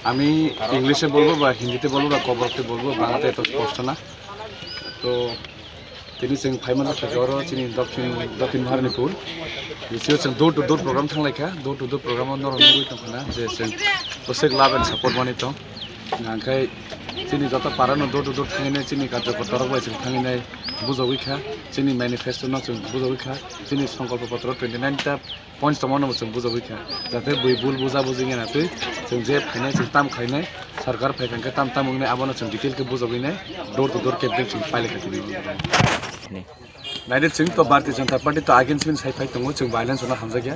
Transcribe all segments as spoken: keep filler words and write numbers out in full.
আমি ইংলিশে বলবো বা হিন্দিতে বলবো বা কবরতে বলবো, বাংলাতে এত স্পষ্ট না। তো তিনি সিং ফাইমাল থাকে ওরা চিনি দক্ষিণ দক্ষিণ Bharatpur. Bisi o chwng door to door program thanglaikha, door to door program o norok nugwi tongkha na je chwng bwswk love and support manwi tong. Hwnkhai chini joto para no door to door thangwi nai, chini karjokorta rok bai chwng thangwi nai bujogwi kha, chini manifesto no chwng bujogwi kha, chini songkolpo potro twenty nine ta points tongmano bo chwng bujogwi kha, jate bui bul buja buji wngya na twi chwng je phainai chwng tam khainai, sarkar phaikha hwnkhe tam tam wngnai abono chwng detail khe bujogwi nai door to door campaign chwng pailai kha tini. Naidi chwng to Bharatiya Janata Party to against bini sai phai tongo, chwng violence no hamjakya,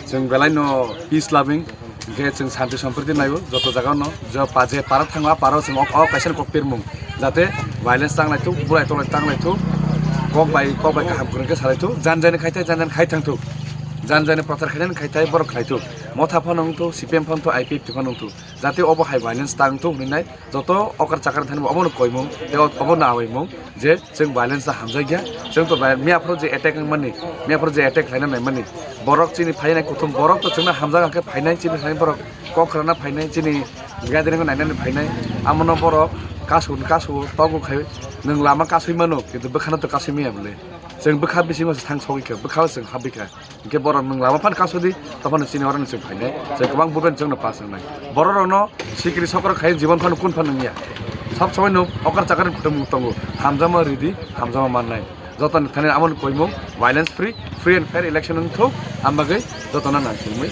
chwng belai no peace loving, hwnkhe chwng santi sompriti naio joto jaga no, je pa je para thango a para o chwng o kaisa kok pirmung, jate violence tang lai thuk, bulai tolai tang lai thuk, kok bai kok bai kaham kwrwng khe salai thuk, jan jani khai thai jan jani khai thang thuk. Jan jani prochar khainani khai thai borok khlai thuk. Motha phano wng thuk, C P M phano wng thuk, I P F T phano wng thuk. Jate obo hai violence ta wng thuk hwnwi nai joto okar chakar thani obono koimung tei obono awaimung je chwng violence ta hamjakya. Chwng to bai miya phuru je attack wng mani, miya phuru je attack khlaina nai mani, borok chini phainai kuthum borok to chwngno hamjak hwnkhe phainai chini thani borok kok kwrwngna phainai chini gathering nainani phainai. Amono borok kasu kasu togo khai nwng lama kasui mano kintu bwkhano to kasui maya bwle. Chwng bwkha bisingo se thang sogwi kha, bwkhao chwng habwi kha. Hwnkhe borok nwng lama phano kasudi, tophano chini oroni chwng phainai. Chwng kwbang buben chwngno pass wngnai. Bororokno sikri sokro khai jibon phano kun phano wngya. Sob somai no okar chakar kutumung tongo. Hamjakma ridi, hamjakma mannai. Jotoni thani amoni koimung violence free, free and fair election wng thuk, ambagwi jotona nang thumwi.